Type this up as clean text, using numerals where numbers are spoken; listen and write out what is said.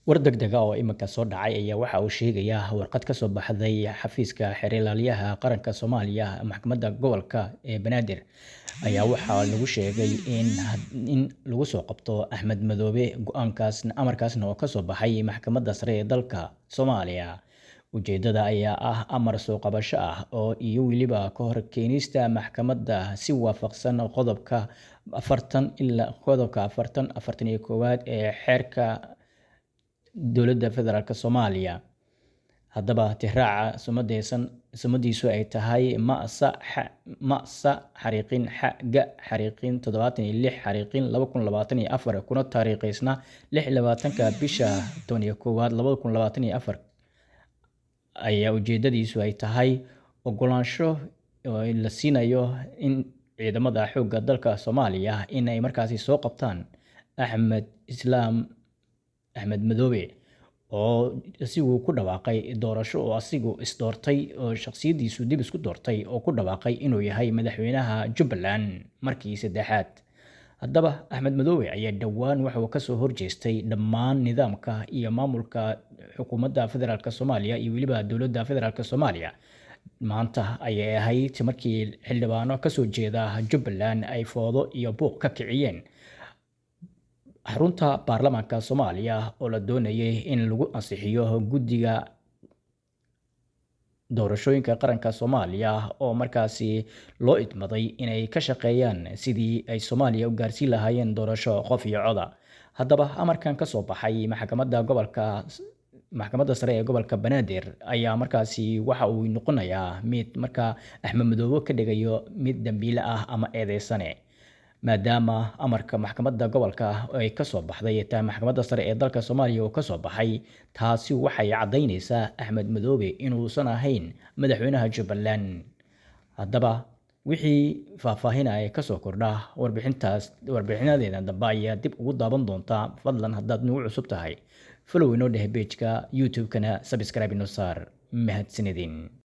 War degdeg ah oo iminka soo dhacay ayaa waxa uu sheegayaa warqad ka soo baxday xafiiska xeer ilaaliyaha qaranka Soomaaliya, maxkamadda gobolka ee Banaadir ayaa waxaa lagu sheegay in lagu soo qabto Axmed Madoobe, go'aankaasna amarkaasna oo kasoo baxay maxkamadda sare ee dalka Soomaaliya. Ujeedada ayaa ah amar soo qabasho ah oo iyo weliba ka hor keenista maxkamadda si waafaqsan qodobka 40 ilaa qodobka 40, 41aad ee xeerka dowladda federaalk Soomaaliya. Haddaba tixraaca sumadeysan sumadiisu ay tahay masa masa xariiqin x ga xariiqin 76 xariiqin 2024 kuna taariikheysna 26-ka bisha 11aad 2024 ayaa ujeedadiisu ay tahay ogolaansho la siinayo in ciidamada xoogga dalka Soomaaliya inay markaasi soo qabtaan Axmed Islaam Axmed Madoobe oo asigu ku dhawaaqay doorasho, oo asigu isdoortay oo shakhsiyadiisu dib isku doortay oo ku dhawaaqay inuu yahay madaxweynaha Jubbaland markii saddexaad. Haddaba Axmed Madoobe ayaa dhowaan waxa uu kasoo horjeestay dhammaan nidaamka iyo maamulka xukuumadda federaalk Soomaaliya iyo weliba dowladda federaalk Soomaaliya. Maanta ayay ahayd markii xildhibaano kasoo jeeda Jubbaland ay foodo iyo buuq ka kiciyeen xarunta baarlamaanka Soomaaliya oo la doonayay in lagu ansixiyo guddiga doorashooyinka qaranka Soomaaliya oo markaasi loo idmaday inay ka shaqeeyaan sidii ay Soomaaliya u gaarsiin lahaayeen doorasho qof iyo coda. Haddaba amarkan ka soo baxay maxkamadda gobolka, maxkamadda sare ee gobolka Banaadir ayaa markaasi waxa uu noqonayaa mid markaa Axmed Madoobe ka dhigayo mid dambiile ah ama eedeysane, maadaama amarka maxkamadda gobolka ay kasoo baxday taa maxkamadda sare ee dalka Soomaaliya uu kasoo baxay. Taasi waxay caddaynaysaa Axmed Madoobe inuusan ahayn madaxweynaha Jubbaland. Haddaba wixii faahfaahinaya kasoo kordha warbixintaas warbixinadeeda dambe ayaa dib ugu daaban doontaa. Fadlan haddaad nagu cusub tahay, follow inoo dheh page-ka YouTube-kana, subscribe inoo saar. Mahadsanidin.